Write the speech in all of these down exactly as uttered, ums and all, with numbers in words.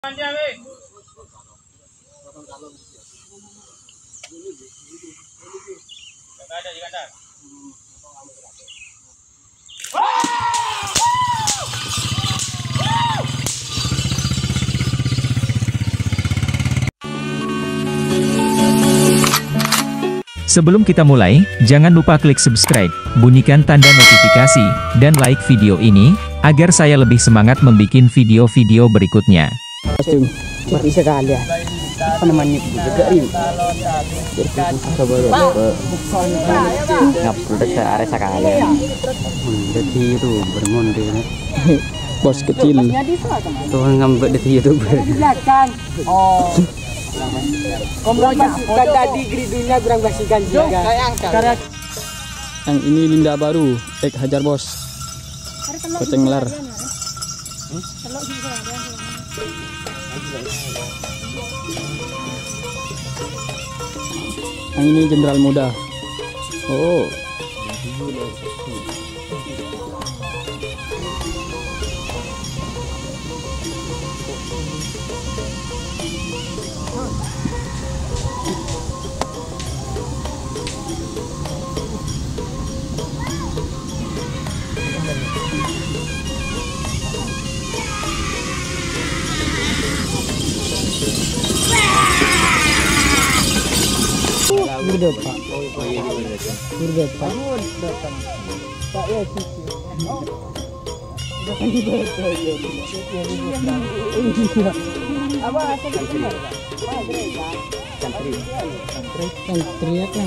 Sebelum kita mulai, jangan lupa klik subscribe, bunyikan tanda notifikasi, dan like video ini, agar saya lebih semangat membuat video-video berikutnya. Cuma sekali ya. Apa namanya? Enggak, Rin. Sabar, Pak. Ngupload se are sakali. Dadi YouTuber mon dhina. Bos kecil. Tuh ngambek dadi YouTuber. Di belakang. Oh. Kurang masukkan tadi geridunya, kurang masukkan juga. Yang ini Linda Baru, ek Hajar Bos. Koceng melar. Yang ini Jenderal Muda. Oh. Gede, Pak. Gede, Pak. Apa? Santri. Santri apa?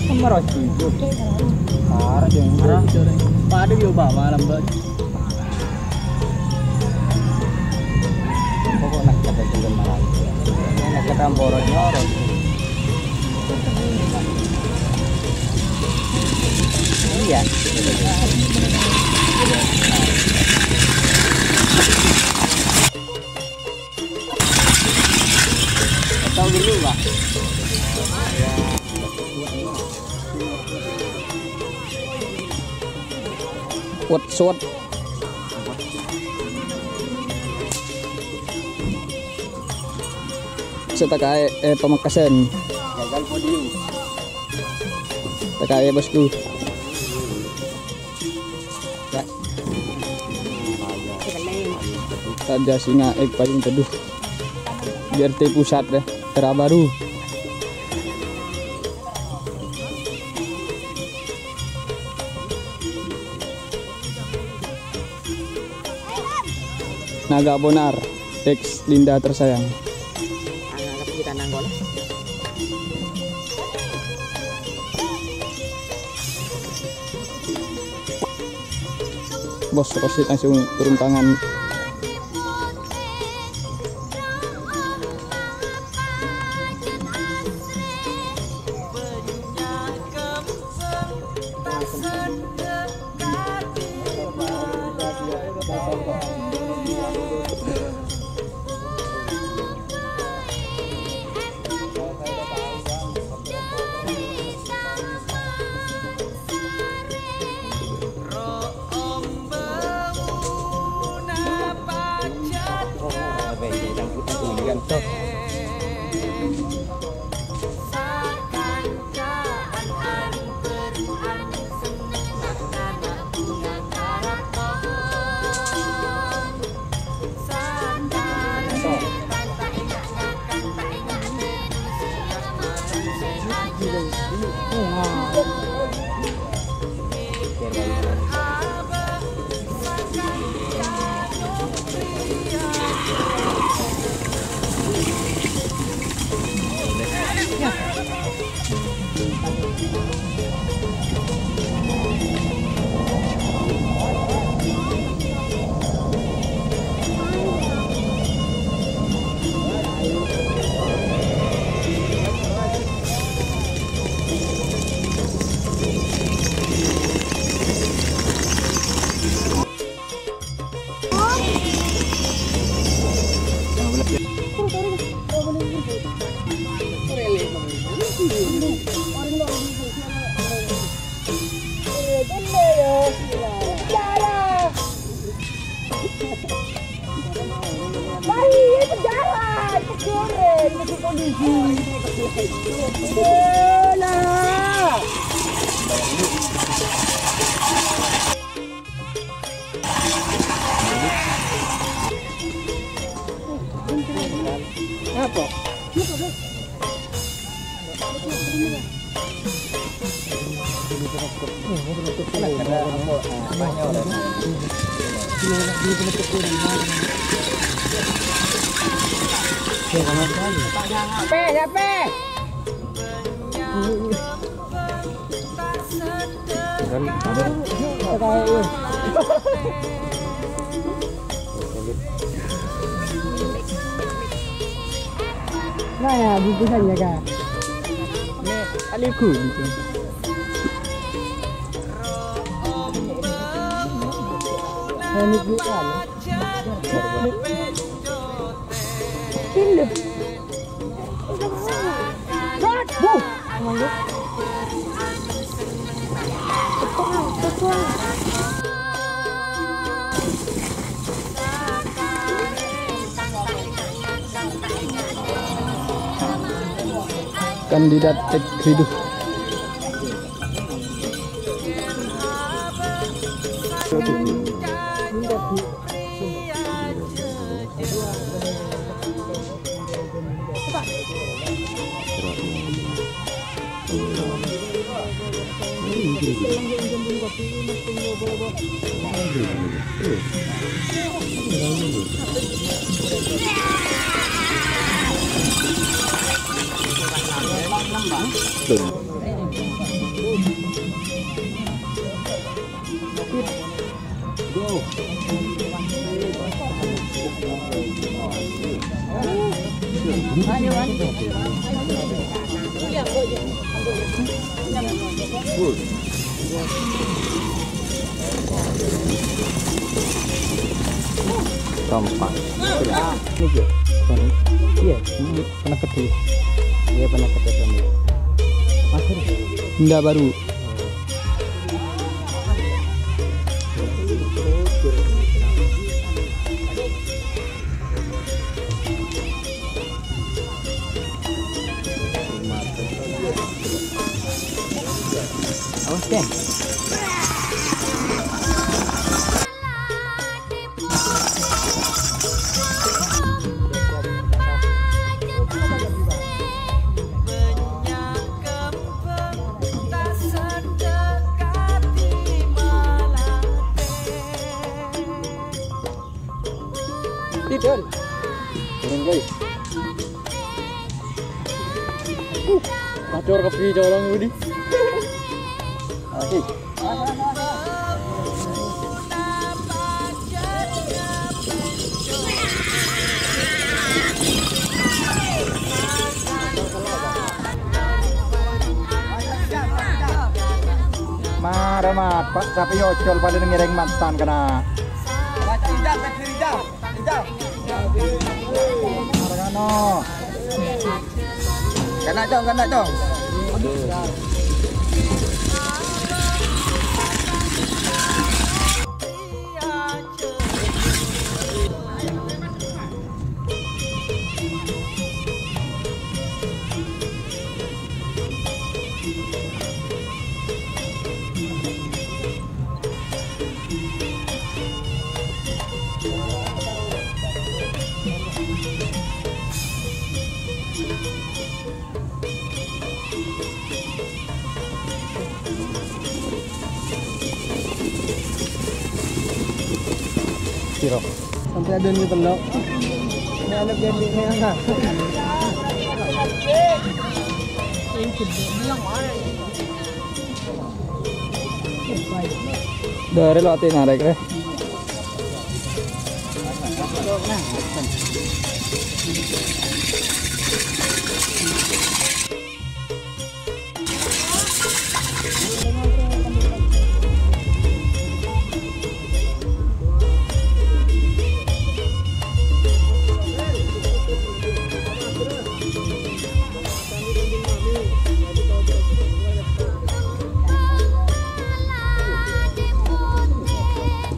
Kemaro setuju. Parah, Jeng. Parah. Pada yo bawa lambat. Pokok nak kata bulan malam. Nak kata borot nyorot. Iya. Tahu dulu, Pak. Wet, suwet. Setakae, eh, Pamekasan. Gagal podium. Takae, bosku. Ya. Raja Singa, eh, paling teduh. Di R T pusat deh, Tera Baru. Naga Bonar, ex Linda tersayang. Bos Rosid langsung turun tangan. Mari, jalan, jalan, jalan. Apa? Pe, ya, pe. Nah, ya, bungkusannya, Kak. Ini aliku gitu. Nah, ini bukan. Pilih. Kandidat Ted Rido. Kompak. Ini juga. Iya, ini pernah kecil. Iya, pernah kecil. Enggak baru. Awas, Ken. Tidur. Turun, guys. Uh, kacor kabbhi colong budi. Asik. Mara, Mat, Pak, sampè' nyocol padâ ngèrèng mantan kèna. Kèna, Cong, kèna, Cong. Piro? Sampè' adâ' nèko tello'. Nèko anak jadi nèko, nah. Dâri lo' atè narèk, rè.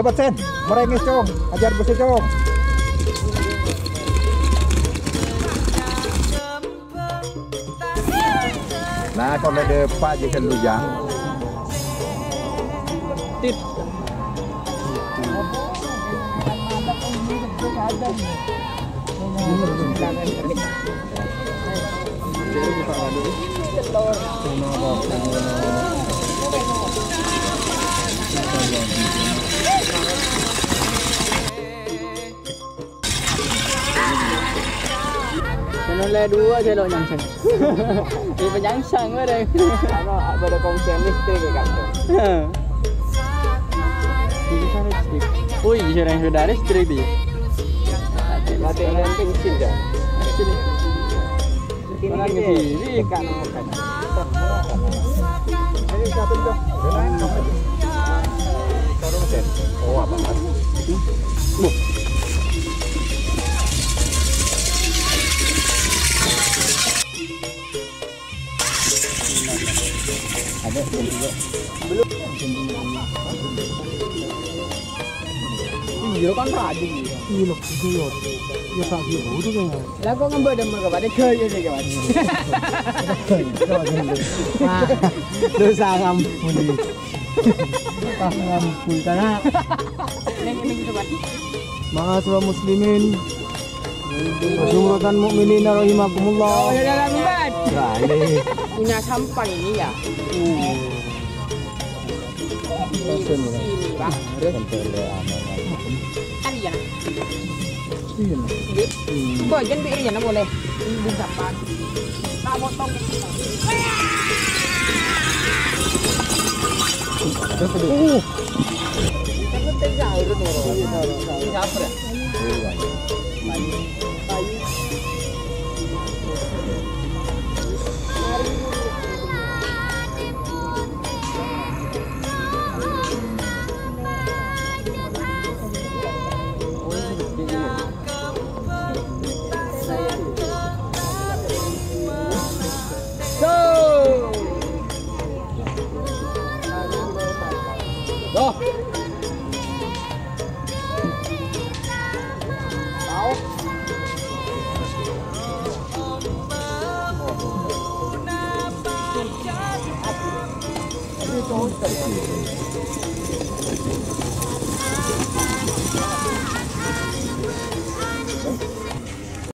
Cepet, Sen. Merengis, Cong. Ajar busnya, Cong. Nah, kalau ada Pak Jekal Lujang. Tit. Kan olle dua sè lo nyangsang. Di penyangsang bareng. Ano, apa ada kongsi listrik ya, Kak? Heeh. Bisa listrik. Wih, bisa yang sudah listrik dia. Mati yang penting sih, Cak. Sini. Orang ke sini. Oh, apa, Mas? Ada, belum juga. Belum. Iya, kan rajin, iya. Iya, loh, itu, loh. Ya, tak gitu, itu kayaknya. Lah, kok ngambek demo ke Pak? Tega ya, sih, Mas. Nah, dosa ngampuni. Pas ngampuni, karena Neng, neng, coba. Ma'asyiral muslimin. Wa jumlatan mu'minin rahimakumullah. Oh, ya, dalam, Mas. Nah, ini. Punya sampah ini, ya. Uh. Ini, Pak. Kalian. Iya. Nggih. Hmm. Kok jan bi' riyan boleh. Ini sampah. Tak potong. Uh. Kan penting sahur, Noro. Ini sabar, ya? Go!